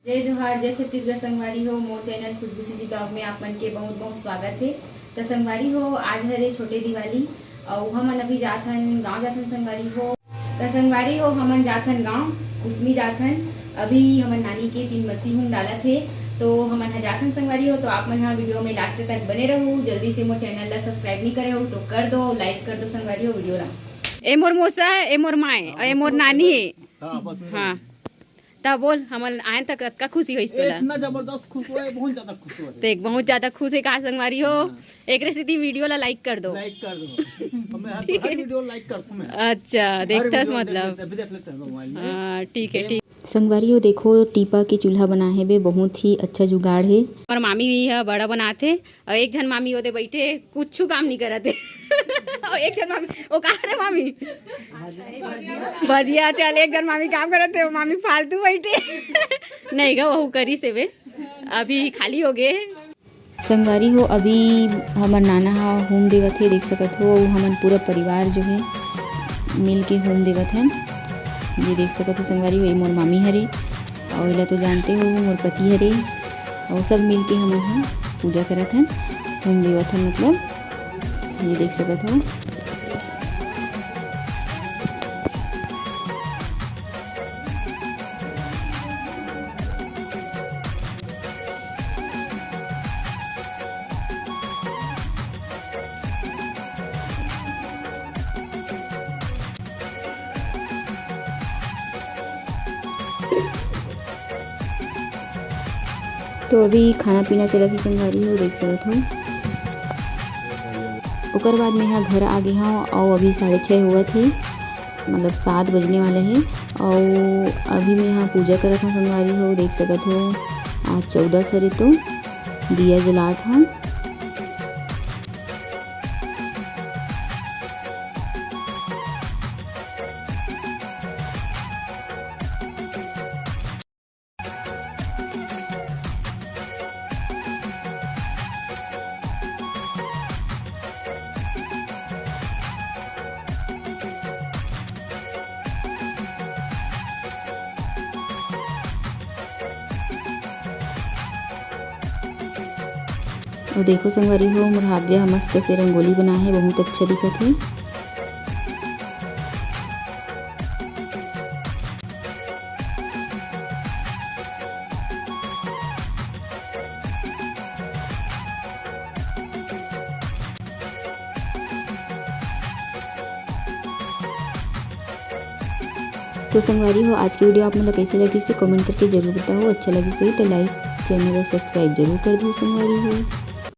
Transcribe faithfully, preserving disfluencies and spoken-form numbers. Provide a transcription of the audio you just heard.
जय जोहार, जय छत्तीसगढ़ संगवारी हो। मोर चैनल खुशबू सीजी ब्लॉग में आप मन के बहुत बहुत स्वागत हे। त संगवारी हो, आज हरे छोटे दिवाली अउ हमन अभी जाथन, गांव जाथन संगवारी हो। त संगवारी हो, हमन जाथन गांव, कुसमी जाथन। अभी हमन नानी के तीन मसी हूम डालत हे, तो हमन ह जाथन संगवारी हो। तो आप मन ह वीडियो में लास्ट तक बने रहू। जल्दी से मोर चैनल ला सब्सक्राइब नहीं करे हो तो कर दो, लाइक कर दो संगवारी हो वीडियो ला। ए मोर मोसा, ए मोर माय, ए मोर नानी हे। हाँ, बस। हाँ। त बोल, हमन आयन त कतका खुशी होइस ए, तोला? इतना जबरदस्त खुश होए, बहुत ज्यादा खुश होए। देख, बहुत ज्यादा खुश हे का संगवारी हो? हाँ। एकरे सेती वीडियो ला लाइक कर दो। लाइक कर दो। हमें हर, हर वीडियो लाइक करथों मैं। अच्छा, हर देखथस वीडियो मतलब। देख लेते, अभी देख लेते हैं मोबाइल में। हाँ, ठीक है, देख ठीक। संगवारी हो, देखो, टीपा के चूल्हा बनाए हे बे, बहुत ही अच्छा जुगाड़ हे। हमर मामी ह बड़ा बनाथे, अउ एक झन मामी ओदे बइठे, कुछु काम नहीं करत हे। अउ एक झन मामी, ओ कहा रे मामी? भजिया, चल, एक झन मामी काम करत हे, मामी फालतू बइठे। नहीं गा, वहू करिस हे बे, अभी खाली हो गे। संगवारी हो, अभी हमर नाना ह हूम देवत हे, देख सकत हो, अउ हमन पूरा परिवार जो हे, मिल के हूम देवत हन। ये देख सकत हो संगवारी हो, ये मोर मामी हरे, अउ एला तो जानते हो, मोर पति हरे, अउ सब मिल के हमन ह पूजा करत हन, हूम देवत हन, मतलब ये देख सकत हो। तो अभी खाना पीना चलत हे संगवारी हो, देख सकत हो। ओकर बाद मैं हा घर आ गे हव, अउ अभी साढ़े छः होवत हे, मतलब सात बजने वाला हे। अउ अभी मैं हा पूजा करत हव संगवारी हो, देख सकत हो, आज चौदस हरे तो दिया जलात हव। अउ देखो संगवारी हो, मोर हाव्या ह मस्त से रंगोली बनाए हे, बहुत अच्छा दिखत हे। तो संगवारी हो, आज के वीडियो आप मन ला कइसे लगिस, कमेंट करके जरूर बताओ। अच्छा लगिस होही तो लाइक, चैनल ला सब्सक्राइब जरूर कर दो संगवारी हो।